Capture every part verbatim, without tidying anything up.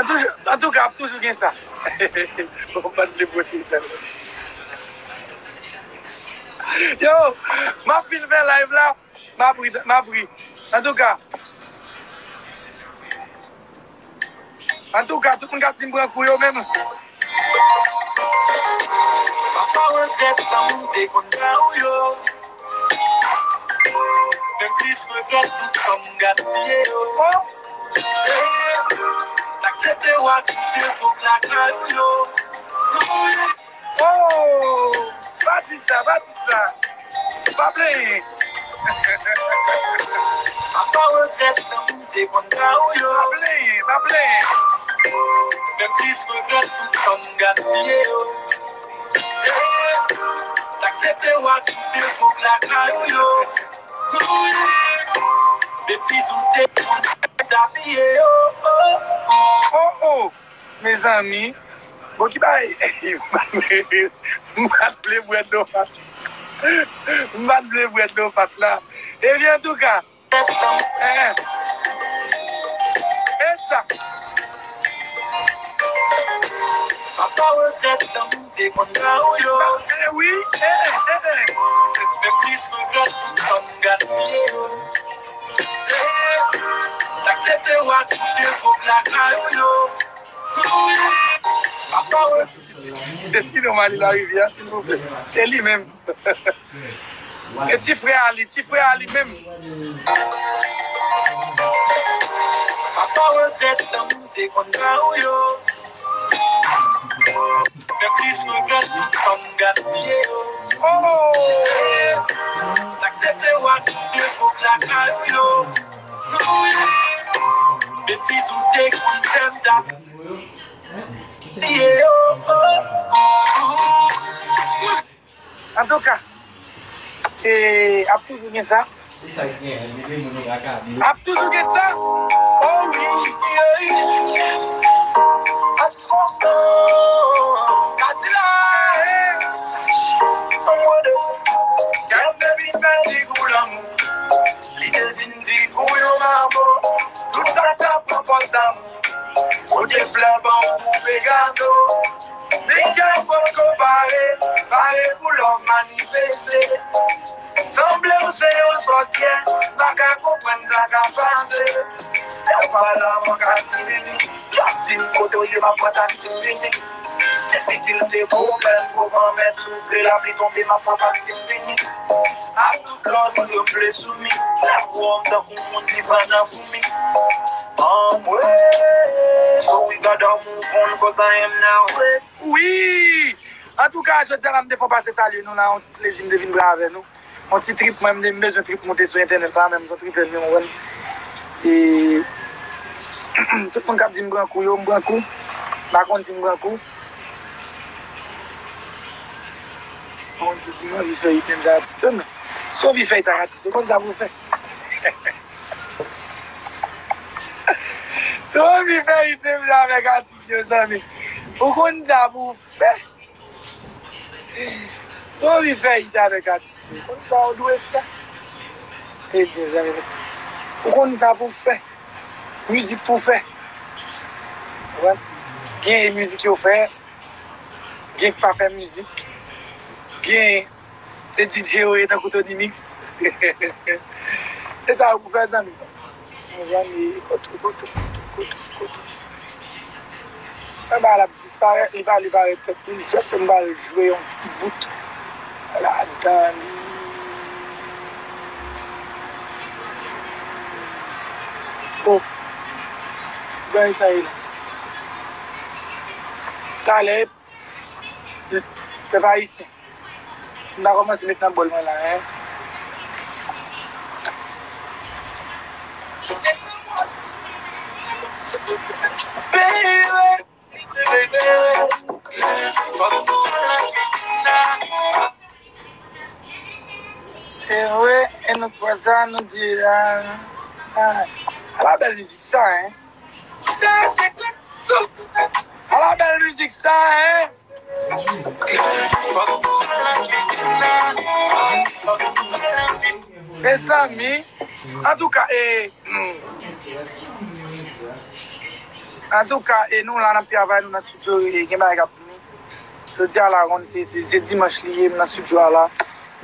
Toujou, antouka, ap toujou gen sa. Bon, pa t vle pwofite. Yo, m ap fin fè live la. M ap ri, m ap ri. Antouka, antouka, tout moun k ap di m pran kou yo menm. Papa regrèt tan m te konn ba ou yo. Men plis regrèt tout tan m gaspiye yo. Oh! Aksepte w ak tout defo k lakay ou yo. Oh! Pa di sa, pa di sa. Pa plenyen. Apa regrèt tan m te konn ba ou yo. Pa plenyen, pa plenyen. Men plis regrèt tout tan m gaspiye yo. Aksepte w ak tout defo k lakay ou yo. Betiz ou te konn fè t apiye yo. Oh, oh. Mezanmi, bon, ki bagay? M pa t vle bwè dlo pat. M pa t vle bwè dlo pat la. Ebyen, antouka, eh, eh. E sa. Papa regrèt tan m te konn ba ou yo. Eh, wi. Eh, eh, eh, eh. Men plis regrèt tout tan m gaspiye yo. Eh, aksepte w ak tout defo k lakay ou yo. Se ti nonm a li Larivyè, silvouplè. E li menm. E ti frè a li, ti frè a li menm. Apa regrèt tan m te konn ba ou yo. Men plis regrèt tout tan m gaspiye yo. Oh! Aksepte w ak tout defo k lakay ou yo. Betiz ou te konn fè m t ap Antouka, e, ap toujou gen sa. Ap toujou gen sa. Oh wi, yeah. Kadila, eh. Gade vin pèdi pou lanmou. Li te vin di pou yon mamo. Tout sa k ap pran pòz damou. Pote flè ban m koupe gato. Men kè w potko pare, pare pou love manifeste. Sanble w se yon sòsyè, m pa ka konprann sa k ap pase. Lè w pa la, mwen ka di vini. Justin, kote w ye, m ap pran taksi m vini. Difikilte pou w pèn, pou van mèt soufle, lapli tonbe, m ap pran taksi m vini. Ak tout lòd ou yo vle sou mi. Lè w wè m tankou moun ki pran nan foumi. Anmwe, so we got a move on, 'cause I am now ready. Wi! Antouka, jodi a la, m te fè yon pase salye nou la, yon ti plezi m te vin pran avè nou. Yon ti trip, mwen, m te, m bezwen trip moute sou entènèt la, menm jan trip m yo, mwen. E, tout moun k ap di m pran kou yo, m pran kou. M pa konn si m pran kou. Mwen, m te di m anvi fè it menm jan atis yo, men si w anvi fè it ak atis yo, konn sa pou w fè. Si w anvi fè it menm jan avèk atis yo, zanmi, ou konn sa pou w fè. Si w anvi fè it avèk atis yo, konn sa w dwe fè. Ebyen, zanmi, ou konn sa pou w fè. Mizik pou w fè. Ou konprann? Gen mizik yo fè, gen k pa fè mizik, gen se D J yo ye tankou Tony Mix. Se sa yo pou fè, zanmi. Mezanmi, kote, kote, kote, kote, kote. Sa ba l ap disparèt, li pa, li parèt tèt li, just m ba l jwe yon ti bout ladan li. Oh. Bagay sa ye la. Talè, pèp ayisyen. M ta kòmanse met nan bòl mwen la, en. Baby, baby, baby. E vre, e nou kwè sa, nou di la. Ah, ala bèl mizik sa, en. Ala bèl mizik sa, en. Mezanmi, antouka, e, hmm. Antouka, e nou la, n ap travay, nou nan estidyo, e gen bagay k ap vini. Jodi a la, konn se, se, se dimanch li ye, m nan estidyo a la.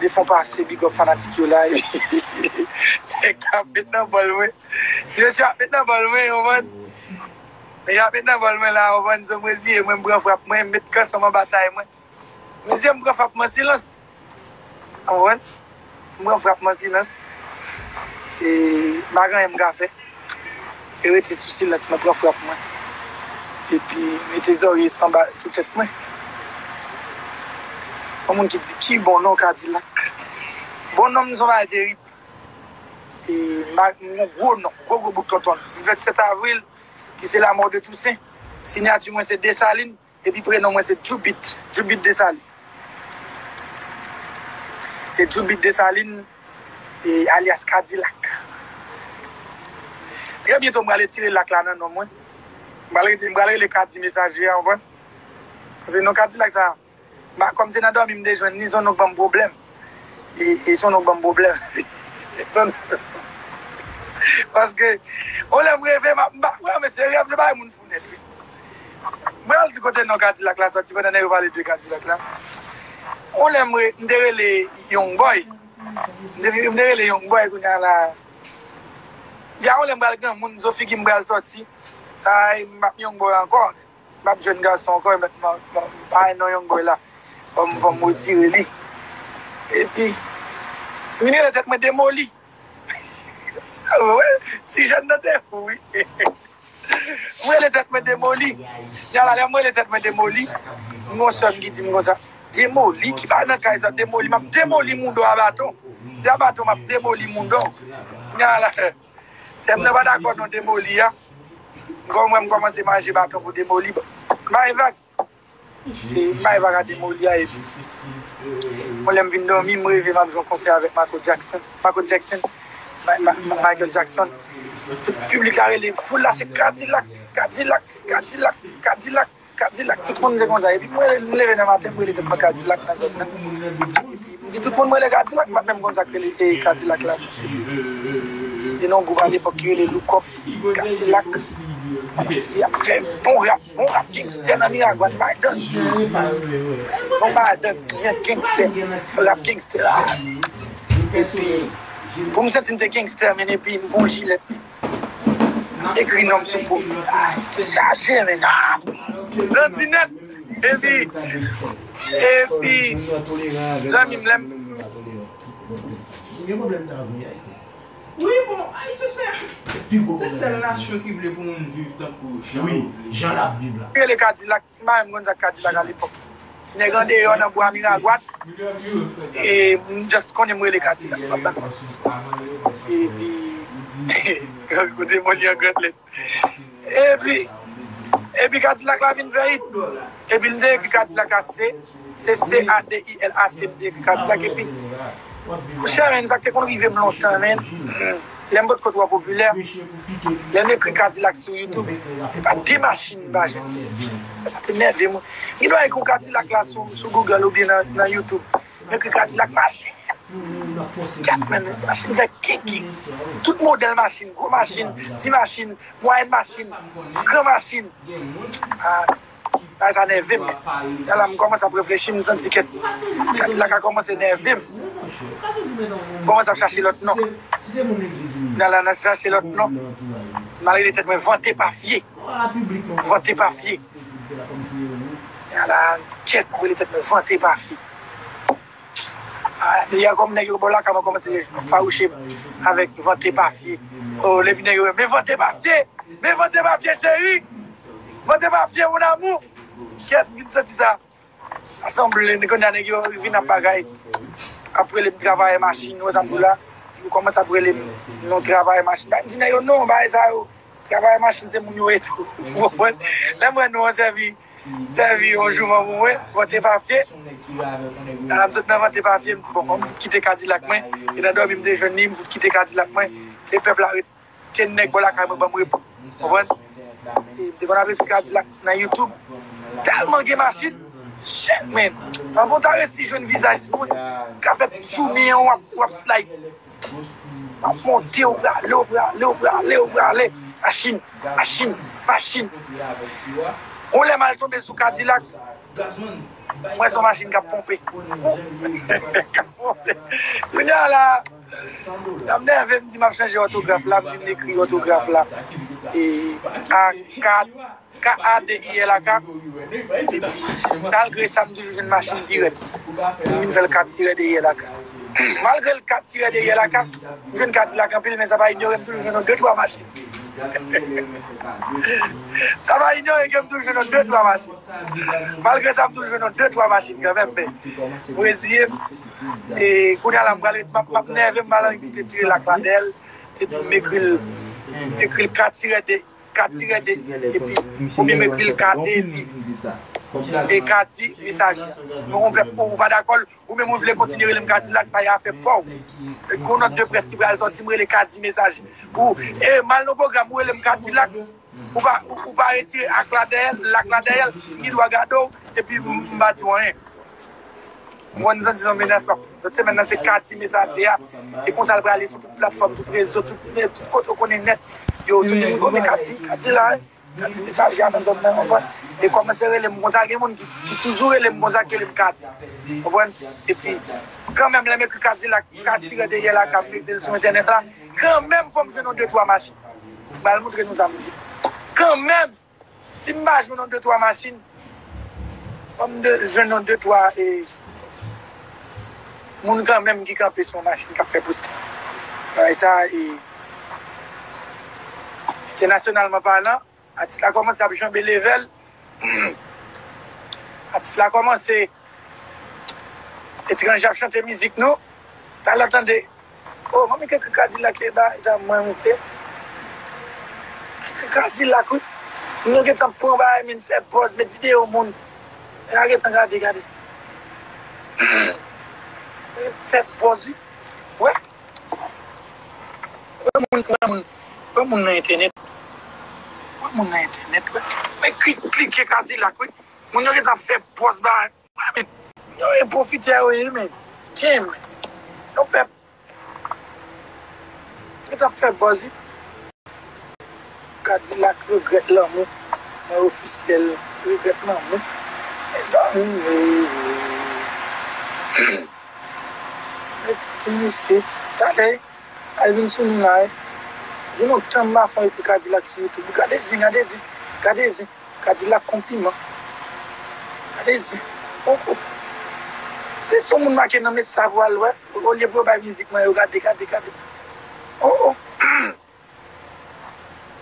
Defon pase, big up fanatik yo la. Nèg ap met nan bòl mwen. Ti mesye ap met nan bòl mwen, w konprann? Nèg ap met nan bòl mwen la, w konprann? Zòm reziye mwen, m pran frap mwen, m met kanson m anba tay mwen. Mezye, m pran frap mwen silans. Ou konprann? M pran frap mwen silans. E m pa gen anyen m ka fè. E rete sou silans mwen, pran frap mwen. Epi mete zòrye sou anba, sou tèt mwen. Yon moun ki di, "Ki bon non Kadilak." Bon non m se yon bagay terib. E m pa, m yon gwo non, gwo gwo bout tonton. M fèt sèt avril, ki se lamò de Tousen. Siyati mwen se Desalin. Epi prenon mwen se Djoubit, Djoubit Desalin. Se Djoubit Desalin, e, alyas Kadilak. Trè byento m pral retire lak la nan non mwen. M pral rete, m pral rele Kadi Mesaje a, w konprann? Paske non Kadilak sa, m pa, kòm se nan dòmi m te jwenn li, se yon non k ban m pwoblèm. E, e se yon non k ban m pwoblèm. Paske, yon lè m reve, m ap, m pa, wè, mesye, rèv se bagay moun fou nèt, wi. Mwen al di kote non Kadilak la sòti pandan nèg yo pale de Kadilak la. Yon lè m re-, m te rele Young Boy. M te, m te rele Young Boy kounye a la. Di a yon lè m pral granmoun, zo figi m pral sòti. Ay, m ap Young Boy ankò. M ap jwenn gason ankò, m, m, m, bay non Young Boy la. Fò m, fò m retire li. Epi, m vin rele tèt mwen Demoli. Sa vre, ti jèn nan te fou, wi. M rele tèt mwen Demoli. Yala, lè m rele tèt mwen Demoli, m gon sè m ki di m konsa, "Demoli, ki pa nan kay sa, Demoli, m ap demoli moudo a baton. Se a baton m ap demoli moudo." Yala, sè m nan pa dakò non Demoli a. Kòm mwen, m kòmanse manje baton pou Demoli. Bon, bay vag. E m bay vag a Demoli a, epi yon lè m vin dòmi, m reve m ap jwe yon konsè avèk Michael Jackson. Michael Jackson. Ma-, Ma-, Ma-, Michael Jackson. Tout piblik la rele, foul la se Kadilak, Kadilak, Kadilak, Kadilak, Kadilak. Tout moun se konsa. Epi m rele, m leve nan maten, m rele tèt mwen Kadilak nan zòn nan. M di tout moun m rele Kadilak, m pa t menm konn sa k rele, e, Kadilak la. Te nan yon gwoup alepòk ki rele Loukòp, Kadilak. Di ap fè bon rap, bon rap gangstè nan Miragwàn, bay danti. Bon bay danti, nèt gangstè, fè rap gangstè la. Epi, pou m santi m te gangstè, men epi m pran yon jilèt, men. Ekri non m sou po. Te chaje, men. Danti nèt. Epi, epi, zanmi m, lè m Ou gen pwoblèm sa vre, Ayisyen. Wi, bon, Ayisyen se, se sèl nasyon ki vle pou moun viv tankou jan yo vle. Jan l ap viv la. Rele Kadilak, m pa menm konn sa k Kadilak alepòk. Ti nèg andeyò nan bwa Miragwàn. E m just konnen m rele Kadilak, m ap ban kòs. Epi, kote mwen li an grande lettre. Epi, epi Kadilak la vin fè hit. Epi m te ekri Kadilak a C, se C A D I L A C m te ekri Kadilak. Epi, monchè, men, sa k te konn rive m lontan, men, lè m potko twò popilè, lè m ekri Kadilak sou YouTube, e pa de machin m pa jwenn. Sa te nève m. Gen dwa ekri Kadilak la sou, sou Google oubyen nan, nan YouTube. M ekri Kadilak machin. Kèt, men, men se machin fè kiki. Tout modèl machin, gwo machin, ti machin, mwayèn machin, gran machin. Ah, bagay sa nève m. Yala, m kòmanse ap reflechi, m santi kèt Kadilak la kòmanse nève m. M kòmanse ap chache lòt non. Yala, nan chache lòt non. M al rele tèt mwen Vante pa Fye. Vante pa Fye. Yala, m di kèt, m rele tèt mwen Vante pa Fye. Ah, dayè, kòm nèg yo bò lakay mwen kòmanse fawouche m avèk Vante pa Fye. Oh, epi nèg yo, "Men Vante pa Fye! Men Vante pa Fye, cheri! Vante pa Fye, mon amour!" Kèt, m vin santi sa. Sa sanble, kounye a nèg yo vin ap bagay. Ap rele m travayè machin, ou wè sa m di w la? Yo kòmanse ap rele m non travayè machin. M di nèg yo, "Non, bagay sa yo, travayè machin se moun yo ye tou." Ou konprann? Lè m wè non an sèvi, sèvi yon jouman pou mwen, Vante pa Fye. Nan la m sot nan Vante pa Fye, m di, "Bon, m fout kite Kadilak mwen." E nan dòmi m te jwenn li, m fout kite Kadilak mwen. E pèp la ret, ke nèg bò lakay mwen ban m repo. Konprann? E m te konn ap ekri Kadilak nan YouTube. Tèlman gen machin. Shit, man. Anvan w ta resi jwenn vizaj moun, ka fè jounen an w ap, w ap slide. W ap monte, w prale, w prale, w prale, w prale. machin, machin, machin. Yon lè m al tonbe sou Kadilak, m wè se yon machin k ap ponpe. K ap ponpe. Kounye a la, la m nève, m di m ap chanje òtograf la, m vin ekri òtograf la. E, a kat, K A D I L A K. Epi, malgre sa, m toujou jwenn machin pi rèd. M vin fè l kat tirè dèyè L A K. Malgre l kat tirè dèyè L A K, m jwenn Kadilak anpil, men sa pa inyore m toujou jwenn yon de twa machin. Sa pa inyore ke m toujou jwenn yon de twa machin. Malgre sa, m toujou jwenn yon de twa machin kanmenm, men m reziye m. E kounye a la, m pral ret, m ap, m ap nève, m pral annik tire L A K la dèyè l. Epi m ekri l, m ekri l kat tirè de, kat tirè de, epi, oubyen m ekri l K D, epi, e Kadi Mesaje. Men ou, ou pa dakò, ou menm ou vle kontinye rele m Kadilak, sa y a fè pa w. E gon nòt de près ki pral sòti, m rele Kadi Mesaje. Ou, e m al nan pwogram, ou rele m Kadilak, ou pa, ou, ou pa retire ak la dèyè l, lak la dèyè l, m gen dwa gade w, epi m, m pa di w anyen. Mwen, nou santi se yon menas w ap fè. Zòt semèn nan, se Kadi Mesaje a. E konsa l prale sou tout platfòm, tout rezo, tout, tout kote w konnen nèt. Yo, tout moun konnen Kadi, Kadi la, wi. Kadi Mesaje a nan zòn nan, konprann? E kòmanse rele m konsa, gen moun ki, ki toujou rele m konsa, ki rele m Kadi. Konprann? Epi, kanmenm, lè m ekri Kadilak, Kadi rete yè la, k ap mete l sou entènèt la, kanmenm, fò m jwenn yon de twa machin. M pral montre nou sa m di. Kanmenm, si m pa jwenn yon de twa machin, fò m de, jwenn yon de twa, e, moun kanmenm ki kanpe sou yon machin k ap fè poste. Bagay sa, e, entènasyonalman palan, atis la kòmanse ap janbe leve l. Atis la kòmanse etranje ap chante mizik nou. Talè w tande, oh, manmi, kèk Kadilak e ba, sa mwen, mesye. Kèk Kadilak, wi. Moun yo gentan pran bagay, men fè buzz, met videyo moun. E a gentan gade, gade. Fè buzz, wi. Wè. Wè moun, wè moun, wè moun nan entènèt. Wè moun nan entènèt, wè. Men klik, klike Kadilak, wi. Moun yo gentan fè buzz bagay. Wè, men, yo e pwofitè yo ye, men. Damn, men. Yo fè, yo t ap fè buzz, wi. Kadilak regrèt lanmou. Mwen ofisyèl, regrèt lanmou. Mezanmi, mezanmi. Mwen ti, ti mesye. Gade, al vin sou nou la, wi. Gen lontan m pa fè yon ekri Kadilak sou YouTube. Gade zen, gade zen, gade zen. Kadilak konpliman. Gade zen. Oh, oh. Se son moun make nan mes sa pou al wè. Olye pou yo bay mizik mwen yo, gade, gade, gade. Oh, oh.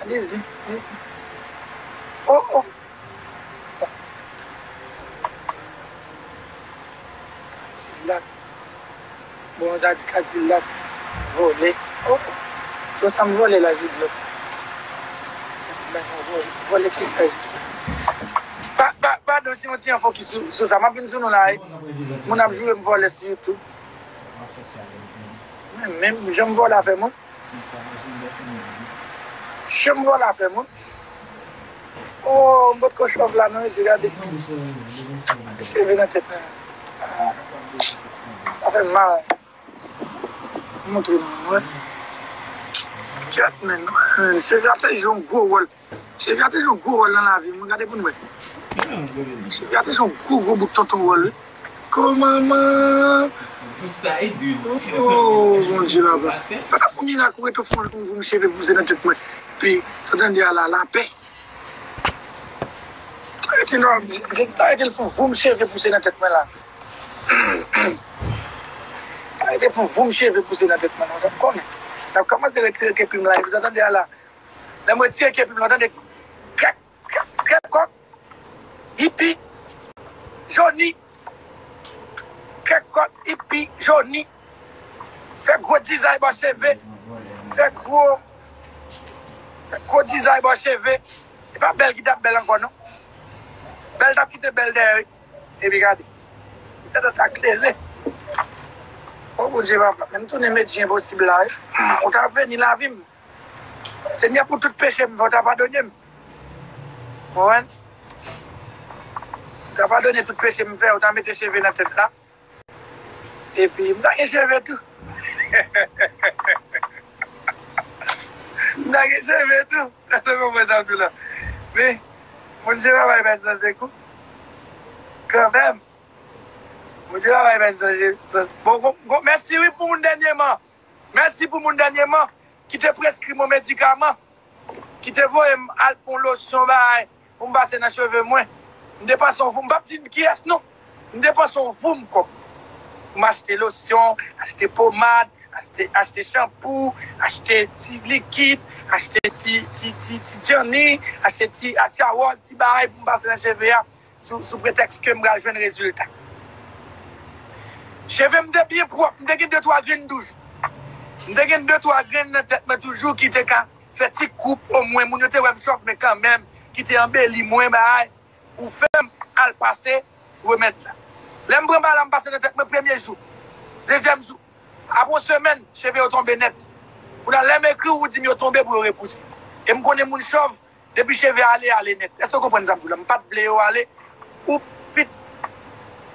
Gade zen, gade zen. Oh, oh. Kadilak. Bon, sa di Kadilak vòlè. Oh, oh. Bon, sa m vòlè la, jodi a. Kadilak vòlè, vòlè ki sa, jodi a? Pa, pa, padon, si yon ti enfo ki sou, sou sa. M ap vin sou nou la, wi. Moun ap joure m vòlè sou YouTube. Men, men, jan m vòlè afè mwen. Jan m vòlè afè mwen. Oh, m potko chòv la, non, mesye, gade. Gade cheve nan tèt mwen. Ah, sa fè m mal. Montre nou, wè. Chat, men, men, cheve a te jwe yon gwo wòl. Cheve a te jwe yon gwo wòl nan lavi m, gade pou n wè. Cheve a te jwe yon gwo, gwo bout tonton wòl, wi. Kòman, man? Oh, Bondye, papa. Pa ka fè yon mirak, ou rete fè yon voum cheve pouse nan tèt mwen. Pi, sa tande a la, lapè. Arete non, Jezi ta rete l fè yon voum cheve pouse nan tèt mwen la. Ta rete fè yon voum cheve pouse nan tèt mwen, non, w t ap konnen. N ap kòmanse retire kepi m la, epi sa tande a la. Lè m retire kepi m la, w tande krèk, krèk, krèk kòk, ipi, joni, krèk kòk, ipi, joni. Fè gwo dizay bò cheve. Fè gwo, fè gwo dizay bò cheve. E pa bèl ki t ap bèl ankò, non. Bèl t ap kite bèl dèyè, wi. Epi gade. Tèt an ta klere. O Bondye, papa, men m tounen medji enposib la, wi. Ou ta veni lavi m. Senyè, pou tout peche m fè, ou ta padone m. Konprann? Ou ta padone tout peche m fè, ou ta mete cheve nan tèt la. Epi, m ta gen cheve tou. M ta gen cheve tou. Èske w konprann sa m di w la? Men, Bondye pa bay pèsonn sekou. Kanmenm. Bondye pa bay pèsonn sekou. Bon, bon, bon, mèsi wi pou moun dènyèman. Mèsi pou moun dènyèman ki te preskri m yon medikaman, ki te voye m al pran yon losyon bagay pou m pase nan cheve mwen. M te panse yon voum, m p ap di kiyès non. M te panse yon voum kòb. M achte losyon, achte pomad, achte, achte chanpou, achte ti likid, achte ti, ti, ti, ti djanni, achte ti atchawòz, ti bagay pou m pase nan cheve a, sou, sou pretèks ke m pral jwenn rezilta. Cheve m te byen pwòp, m te gen de twa grenn toujou. M te gen de twa grenn nan tèt mwen toujou ki te ka fè ti koup omwen. Moun yo te wè m chòv, men kanmenm, ki te anbeli mwen, bagay, pou fè m al pase remèd la. Lè m pran bagay la, m pase nan tèt mwen premye jou, dezyèm jou, apre yon semèn, cheve yo tonbe nèt. Kounye a, lè m ekri w, ou di m yo tonbe pou yo repouse. E m konnen moun chòv, depi cheve ale, ale nèt. Èske w konprann sa m di w la? M pa t vle yo ale. Ou pit,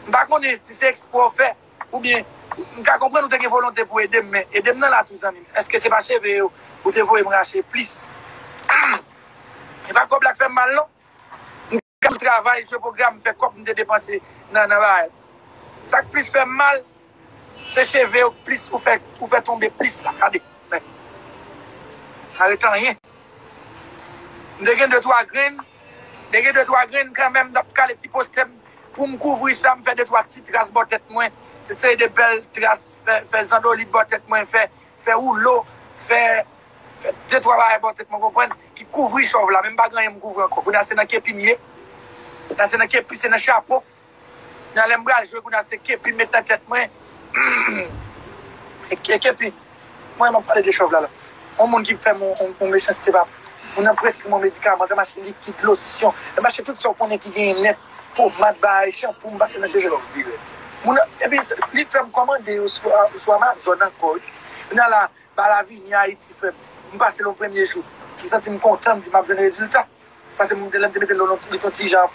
m pa konnen si se ekspre w fè, oubyen m ka konprann ou te gen volonte pou ede m, men ede m nan la tou, zanmi m. Èske se pa cheve yo ou te voye m rache plis? E pa kòb la k fè m mal, non. M ka toujou travay, jwe pwogram, fè kòb m te depanse nan, nan bagay. Sa k plis fè m mal, se cheve yo k plis ou fè, ou fè tonbe plis la. Gade, men. Pa ret anyen. M te gen de twa grenn, m te gen de twa grenn kanmenm, m t ap kale ti postè m pou m kouvri sa, m fè de twa ti tras bò tèt mwen, eseye de bèl tras, fè, fè zandolit bò tèt mwen, fè, fè woulo, fè, fè de twa bagay bò tèt mwen, konprann, ki kouvri chòv la, men m pa gen anyen m kouvri ankò. Kounye a se nan kepi m ye, kounye a se nan kepi, se nan chapo. Nan lè m pral jwe, kounye a se kepi m met nan tèt mwen. E ke-, kepi. Mwen, m ap pale de chòv la, la. Yon moun ki fè m yon, yon, yon mechanste, papa. Moun nan preskri m yon medikaman, fè m achte likid, losyon, fè m achte tout sa w konnen ki genyen nèt, pomad, bagay, chanpou, m pase nan cheve. Moun nan, epi se, li fè m kòmande yo sou, sou Amazon ankò, wi. Kounye a la, bagay la vini Ayiti, frè m. M pase l yon premye jou. M santi m kontan, m di m ap jwenn rezilta. Paske m te, lè m te mete l, li t on ti jan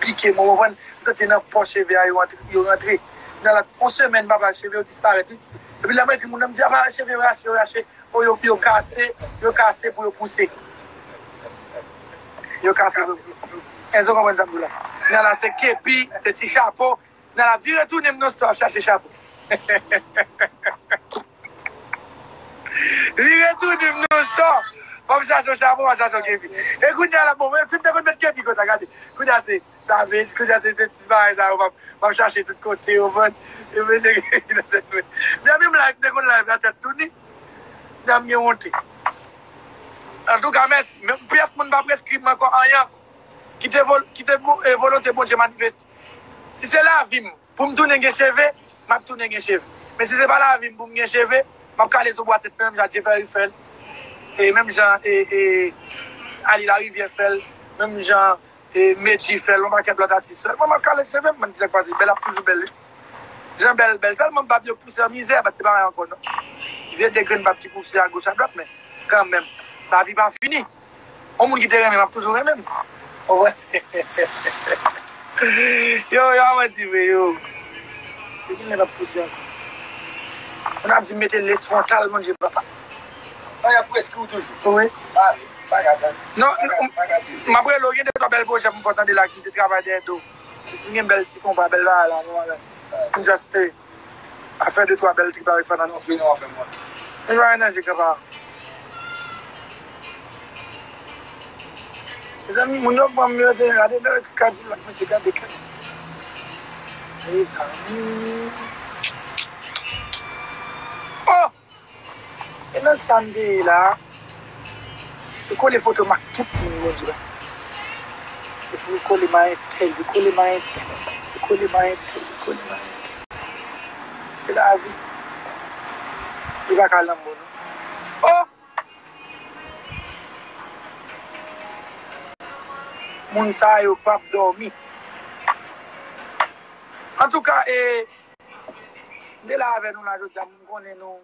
pike m, ou konprann? M santi nan pò cheve a yo antre, yo rantre. Nan la, yon semèn, papa, cheve yo disparèt, wi. Epi lè m ekri moun nan, m di, apa, cheve yo rache, yo rache. O, yo, yo kase, yo kase pou yo pouse. Yo kase pou yo pouse. Èske w konprann sa m di w la? Nan la, se kepi, se ti chapo. Nan la, vire tounen m nan store chache chapo. Li retounen m nan store. Fò m chache yon chapo, m al chache yon kepi. E kounye a la, bon, si m te konn met kepi konsa, gade. Kounye a se Savage, kounye a se ti bagay sa yo, m ap, m ap chache tout kote, ou konprann? E mesye kepi nan tèt mwen. Dènye m live, m te konn live nan tèt Tony. Dam gen wonte. Antouka, mèsi. Men pyès moun pa preskri m ankò anyen ankò. Kite vol-, kite vo-, e, volonte Bondye manifeste. Si se lavi m, pou m tounen gen cheve, m ap tounen gen cheve. Men si se pa lavi m pou m gen cheve, m ap kale sou bwa tèt mwen, menm jan Jeffery fè l, e menm jan, e, e, Ali Larivière fè l, menm jan, e, Medjy fè l, yon pakèt lòt atis fè l. Mwen, m ap kale cheve m, mwen di sa k pase. Bèl ap toujou bèl, wi. Jan bèl, bèl. Sèlman bab yo pouse an mizè, bat te pa ankò, non. Vye de grenn bab ki pouse agoch adwat, men kanmenm, lavi pa fini. Yon moun ki te renmen m ap toujou renmen m. Ou wè? Yo, yo, a manti vre, yo. Depi lè m ap pouse ankò. Moun ap di m mete les frontal, Bondye papa. Bagay ap preskri w toujou. Wi. Pa ale, pa ka tann. Non, pa ka, non, pa ka sezi. M ap rele w, gen de twa bèl pwojè m fè tande la ki te travay dèyè do. M gen bèl ti konpa, bèl bagay la, nou bagay. M just, eh, a fè de twa bèl trip avèk fanatik yo. Men pa nan je kanpa. Mezanmi, moun yo pran m yo te gade bèl Kadilak, mesye, gade kè. Mezanmi. Oh! E nan sa m te ye la, yo kole foto m ak tout moun, Bondye la. Yo kole m a entèl, yo kole m a entèl, yo kole m a entèl, yo kole m a entèl. Se lavi. Li pa ka lanmò, non. Oh! Moun sa yo p ap dòmi. Antouka, e, m te la avè nou la jodi a, m konnen nou